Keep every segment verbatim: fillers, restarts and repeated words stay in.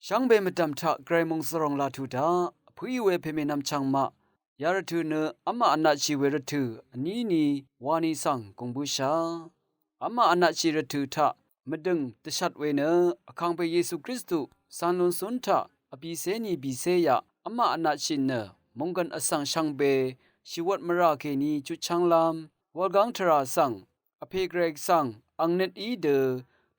Shvngbe mvdv̀m taq gvray mòngsvròng laq tuq daq, vpǿì we pèmènvm chv̀ngmaq, ya rvtø̀ nø v́mà vnatshì we rvtø̀ vní ni wani svng gùng bǿshà. V́mà vnatshì rvtø̀ taq mvdø̀ng dvshvt we nø, Vkàngpè Yesu Kristu cānlún cún taq vbìcé ni bìcé yaq v́mà vnatshì nø, mònggv̀n vsvng shvngbe shìwvt mvrà kèní chutchv́nglv́m wulgáng tvrà svng, vpè gvray svng ang nøt í dø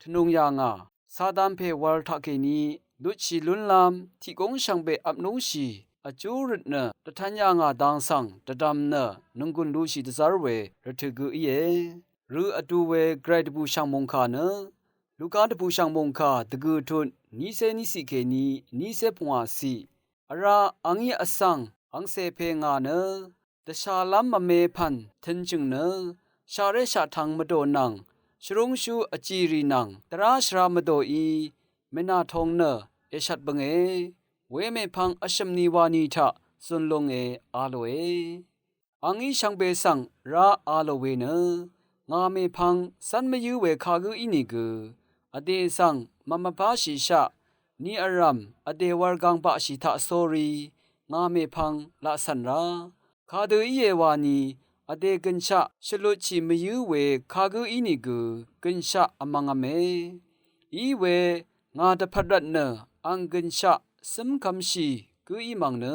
tvnùng yà ngà, Satan pè wūl taqkèní lutshì lúnlv́m tiq gúng shvngbe vp núngshì vjú røt nø dvtv̄n yà ngà dang svng dvdvm nø nònggùn lushì dvzv́r we rvtø̀ gø íe. Rø vdu we gvray dvbùshv̀ng mòngkà nø, Luka dvbùshv̀ng mòngkà dvgø̀ tut nícé níciq kèní nícé pungwàciq. Vrá a ngí vsvng angcè pè ngà nø, dvshàlv́m mvme pv̀n tø̄n jø̀ng nø, shaqré shaqtvng mvdò nvng, shvrúngshú vjìrì nvng dvrá shvra mvdòí, mènàtong nø èshvt bønge, wemèpvng vshø̀m ni wani taq zùn lunge a lòe. A ngí shvngbe svng rá a lò we nø, ngà mèpvng cv́n mvyǿ we kagǿ ínìgø, vdè svng màmvpáshìshaq, ni vrv̀m vdè wulgang baqshì taqsórí, ngà mèpvng laq cv̀n rá. Kadø íe wani, vdè gø̀nshaq shvlutshì mvyǿ we kagǿ ínìgø, gø̀nshaq vmv̄ngv̄me. Iwe, ngà dvpvt rvt nø, ang gø̀nshaq cǿmkvmshì gǿ í mv̀ng nø,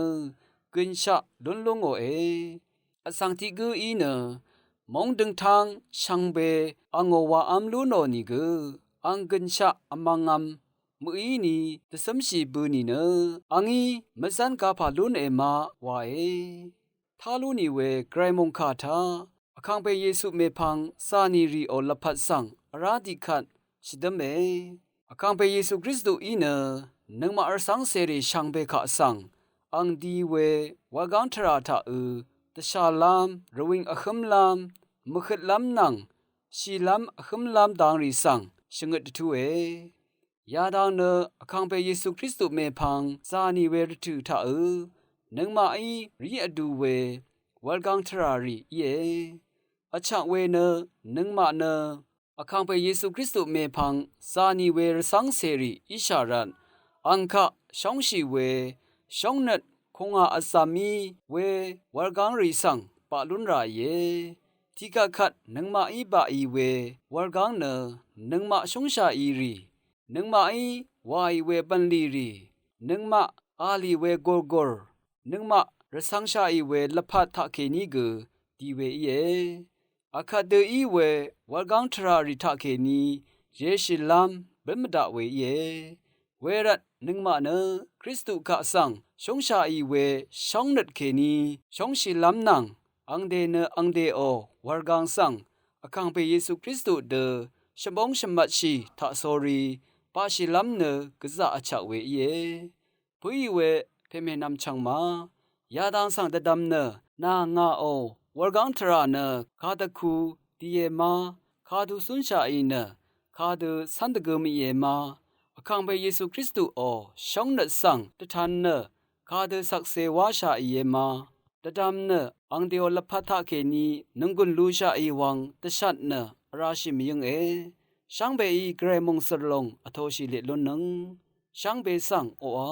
gø̀nshaq lún lú ngòe. Vsvng tiq gǿ í nø, móng døngtáng shvngbe angò wàv́m lú nò nìgø, ang gø̀nshaq vmv̄ngv̄m mø̀í ni dvcǿmshì bø nìnø, a ngí mvzv́n gapà lún èma wae. Tá lú nì we gvray mòngkà taq, Vkàngpè Yesu mèpvng zà nì rìò lvpat svng vrá tiqkvt shvdǿme. Vkàngpè Yesu Kristuí nø, nøngmaq rvcv́ng cèrì shvngbe kaq svng, ang di we wulgáng tvrà taqø, dvshàlv́m, rvwìng vhǿmlv́m, mvhøtlv́m nvng, shìlv́m vhǿmlv́m dangrì svng shvngøt dvtúe. Yadang nø Vkàngpè Yesu Kristu mèpvng zà nì we rvtø̀ taqø, nøngmaqí rí vdu we wulgang tvrà rì íe. Vchvk we nø, nøngmaq nø Vkàngpè Yesu Kristu mèpvng zà nì we rvcv́ng cèrì íshà rvt, ang kaq shóngshì we shóngnøt kùngà vzv̀m í we wulgang rì svng baq lún ràìe. Tiqkvt kvt nøngmaqí baqì we wulgang nø, nøngmaq shúngshàì rì, nøngmaqí wàì we bv̀nlì rì, nøngmaq a lì we gùrgùr, nøngmaq rvcv̄ngshàì we lvpat taqkèní gø di we íe. Akvt dø í we wulgang tvrà rì taqkèní yeshìlv́m bǿn mvdaq we íe. Wervt nøngmaq nø Kristu kaq svng shúngshàì we shóngnøt kèní shóngshìlv́m nvng, angdè nø angdèò wulgang svng Vkàngpè Yesu Kristu dø shvbóng shvmvtshì taqsórí baqshìlv́m nø gvzà vchvk we íe. Pǿì we pèmènvm chv̀ngma, yadang svng dvdvm nø, nà ngàò wulgang tvrà nø kadvku dìe ma, kadø cúnshàì nø kadø cv́n dvgø mìe ma, Vkàngpè Yesu Kristuò shóngnøt svng dvtan nø kadø cvkse wáshàìe ma, dvdvm nø angdèò lvpat taqkèní nònggùn lushàì wvng dvshat nø vrashì mvyǿnge. Shvngbeí gvray mòngsø̀r lòng vtoshì lit lúnnøng. Shvngbe svng oqà